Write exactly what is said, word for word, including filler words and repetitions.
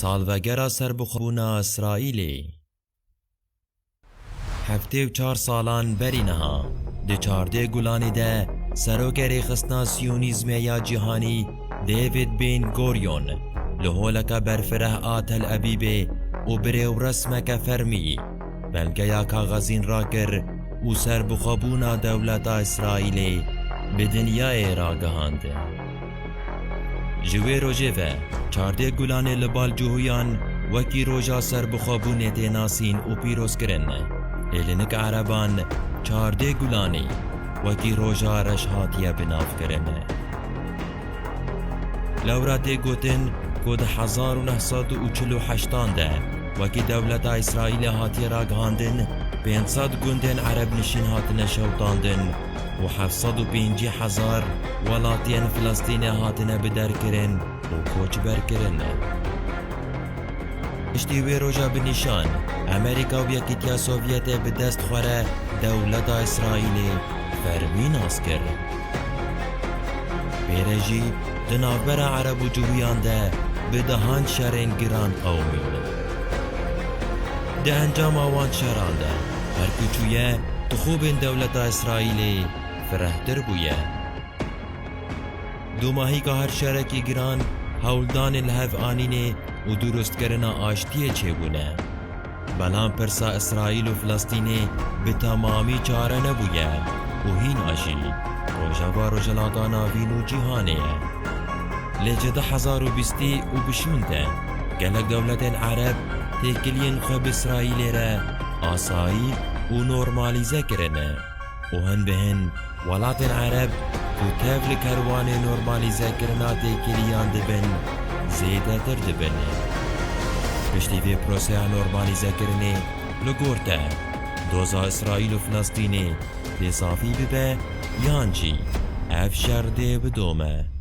Salvegera serbixwebûna Îsraîlê. Heftê û çar salan berî niha, di çardê Gulanê de serokê rêxistina Siyonîzmê ya cîhanî David Ben Gurion li holeke berfireh a Tel Ebîbê û birêwresmeke fermî belgeya kaxezîn rakir û serbixwebûna dewleta Îsraîlê bi dinyayê ragihand. Ji wê rojê ve çardê Gulanê li bal cihûyan wekî roja serbixwebûnê tê nasîn û pîrozkirin. Lê li nik Ereban çardê Gulanê wekî roja reş hatiye binavkirin. Lewra tê gotin ku di hezar û neh sed û çil û heştan de wekî dewleta Îsraîlê hatiye ragihandin, pênc sed gundên Ereb nişîn hatine şewitandin û heft sed û pêncî hezar welatiyên Filistînê hatine biderkirin û koçberkirin. Piştî wê roja bi nîşan, Amerîka û Yekîtiya Sovyetê bi dest xwe re dewleta Îsraîlê fermî nas kir. Pê re jî di navbera Ereb û Cihûyan de bi dehan şerên giran qewimîn. Di encama wan şeran de her ku çûye, dixwebin dewleta Îsraîlê firehtir bûye. Dûmahîka her şerekî giran hewldanên li hev anînê û dirustkirina aştiyê çêbûne. Belam pirsa Îsraîl û Filistînê bi temamî çare nebûye û hîna jî Rojava Rojhilata Navîn û cîhanê ye. Lê ji du hezar û bîstî û bi şûn de gelek dewletên Ereb têkiliyên xwe bi Îsraîlê re asayî û normalîze kirine û hin bi hin welatên Ereb ku tev li kerwanê normalîzekirina têkiliyan dibin, zêdetir dibin. Piştî vê proseya normalîzekirinê, li gor te, doza Îsraîl û Filistînê dê safî bibe yan jî ev şer dê bidome?